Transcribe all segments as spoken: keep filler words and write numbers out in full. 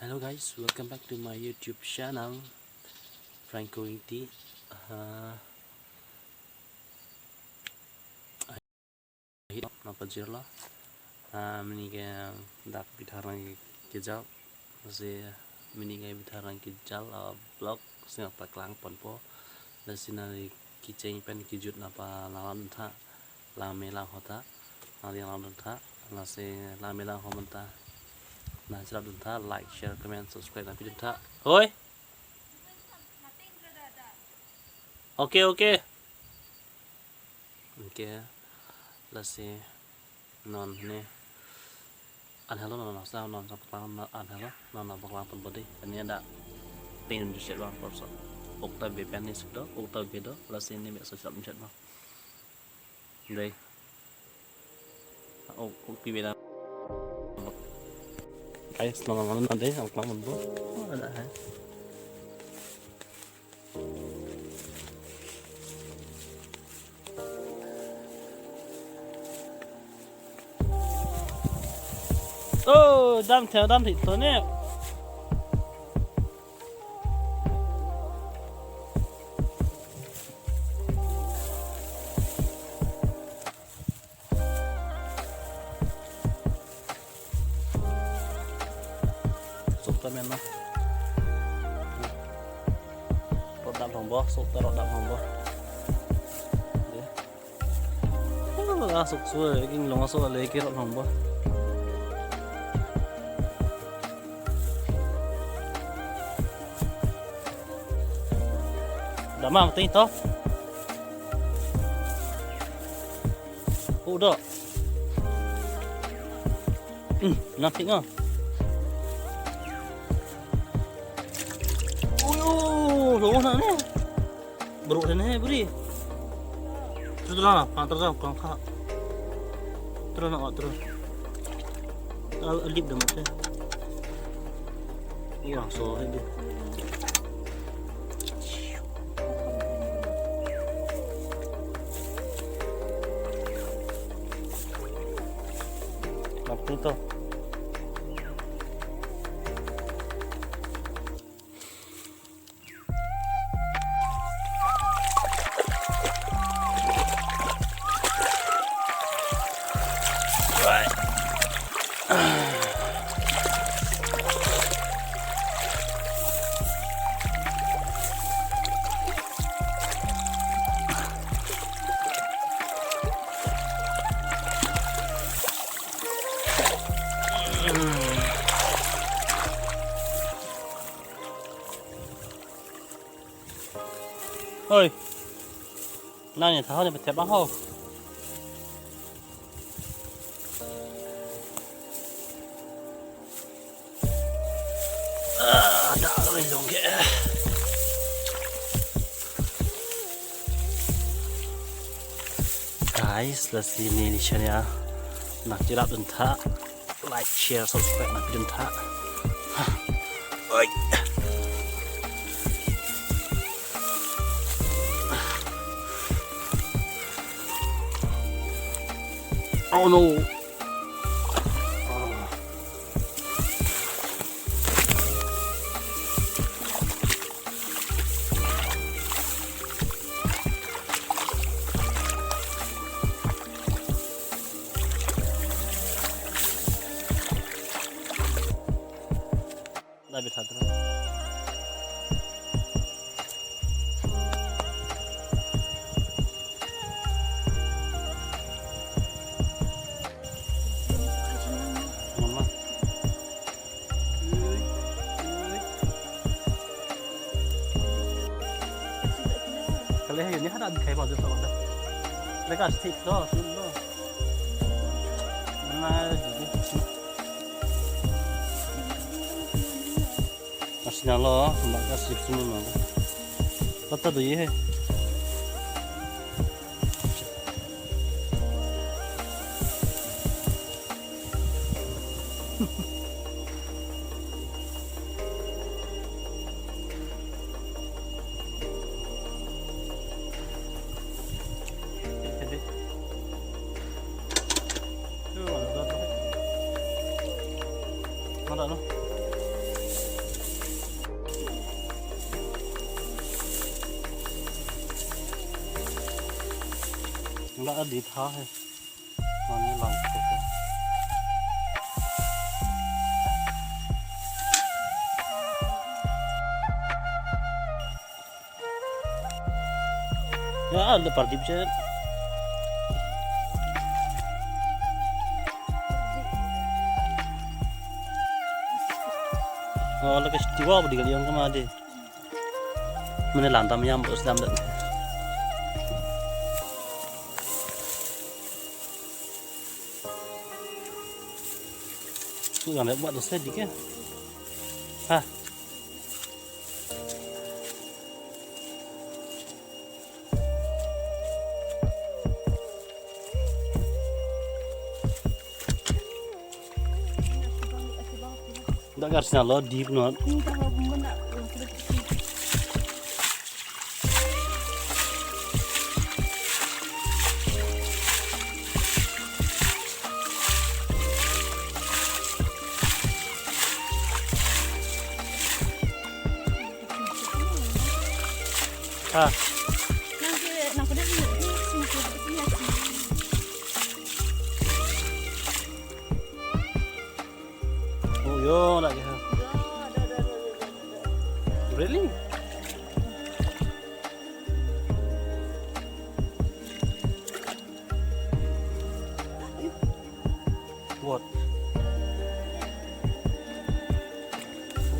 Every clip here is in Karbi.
Hello guys, welcome back to my YouTube channel, Franco Ingti. Uh, ahit nangpajirlo. Uh, pini ke dak Bithar nangkejal. Si pini ke Bithar nangkejal, uh, vlog si nangpaklang ponpo. Lasi nangli kecheng pen kejut nangpalang duntha. Langme langho ta. Nangli lang duntha. Lasi langme langho menta nangcherap duntha. Like, share, comment, subscribe nangpi duntha. Hoi. Okay, okay. Okay. Lasi non ne. An helo non nasa non sa paklang an helo non nasa paklang pon bodi. Ani ada pin di set bang porso. Okta be pen ni sedo, okta be do, lasi ni be so set bang. Dei. Oh, oh, pi beda. Guys, non non non dei, ang paklang pon bo. Oh, ada hai. Oh, dam theo dam thik to ne. Sok ta men na. Rot dam thong bo, sok ta rot dam thong bo. Ya. Ah, sok so, king long so le ke rot thong bo. Dam ma ting to. Udah. Hmm, nothing ah. Uyo, lo na ne. Bro ne bri. Terus terus lah, terus terus, kurang kha. Terus nak terus. Al-, alip dah mati. Wah, so heavy. Lapu to. Oi. Nang ni thahok ni pethep bang ho. Ah, ada lagi dong ke. Guys, lasi neli channel nangcherap duntha. Like, share, subscribe nangpi duntha. Oi. Oh no. David Hadra. Mama. Kali hai ni hada khai ba jut lo da. Lega stick lo, sun lo. Mana jiji. Asina lo, maka sip sunu lo. Pata do ye hai. Mana no? Nggak ada di tha hai. Mane lang. Ya, ada Pardip je. Oh, lagi setiwa apa di kalian kemana deh? Mane lam tam yam bos lam dat. Tu yang lewat tu saya dikit. Ha. Dak karsina lo deep not. Ha. Oh, yo, lagi ha. Really? What?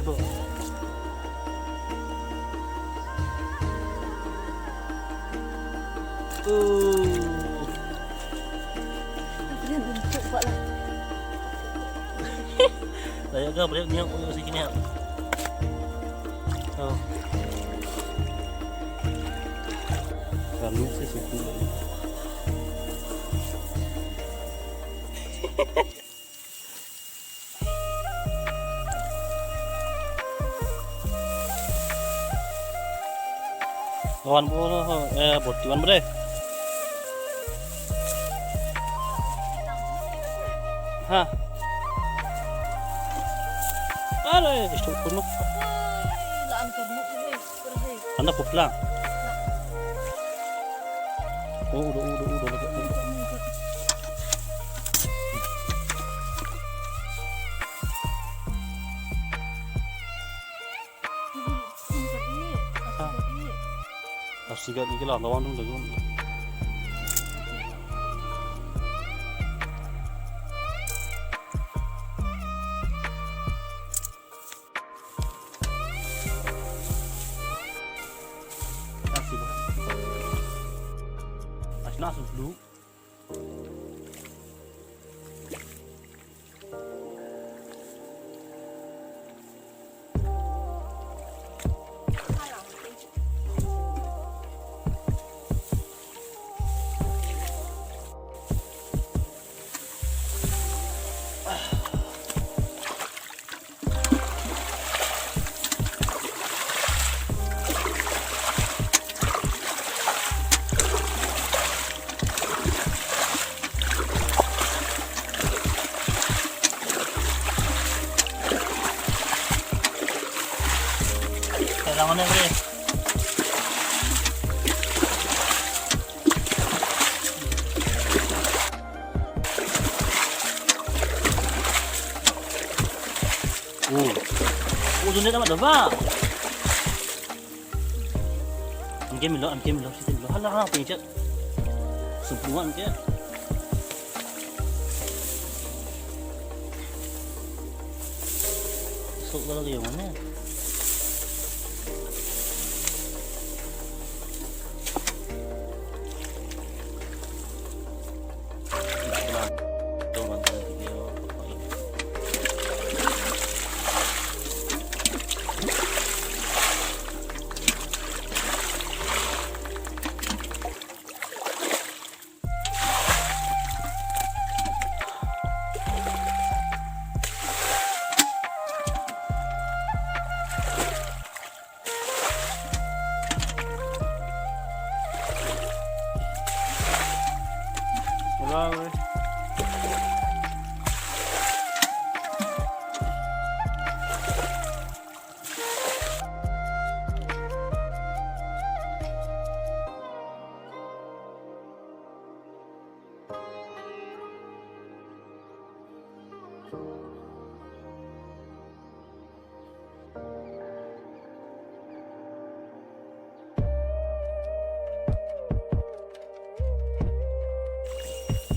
Udah. Uh. Saya ke break niya ko si kini. Oh. Kanu si suku. Lawan po, eh, boti wan bre. Ha. Are, istu kuno. Anda koplang. Oh, udah, udah, udah, udah. Asigat ni kila lawan dong dong. Asina asu blue. Kailangan na, pre. Oh. Oh, dunia tamat dah, Pak. Anke milo, anke milo, siti milo. Hala, hala, pincet. Sempuan ke. Sok lagi yang mana?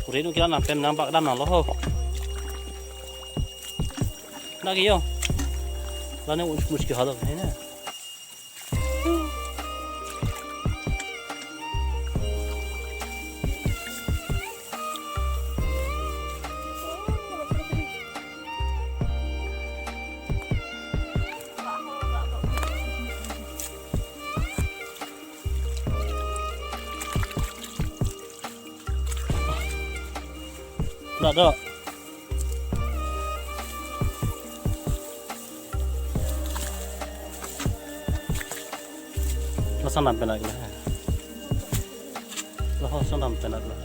Rit un ke la nangpem nang bak dam nanglo ho. Nang ke yo. La ne us mus ke halak he na. Dak do. Lason dam pen lagi lah. Lason dam pen lagi lah.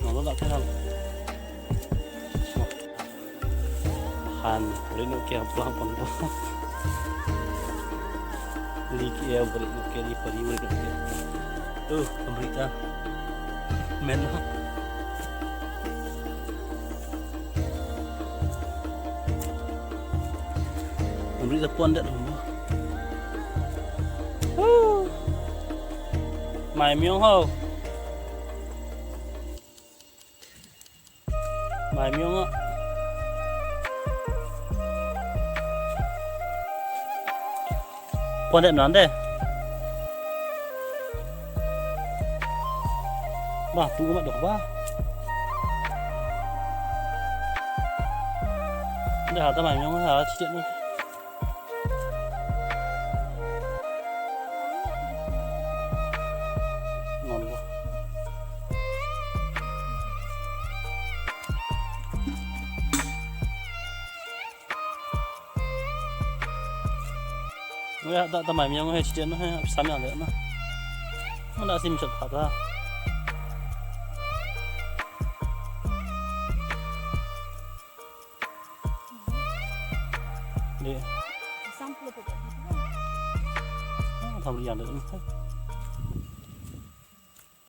Nolo dak kenal. Han, rit un ke aplang pon bo. Li ke ya, rit un ke, li pari, rit un ke. Tuh, pemerintah. Men lo. Pemerintah pon det lo. Huh. Mai miyong ho. Mai miyong o. Pon det non de. Bah, tu mat do bah. Dah ta mai miyong ha chidet non. Non lo. Ya, dak ta mai miyong he chidet non he, sam yang le na. Mana sim chat pada. Di. Samplo po. Ah, tham rian de.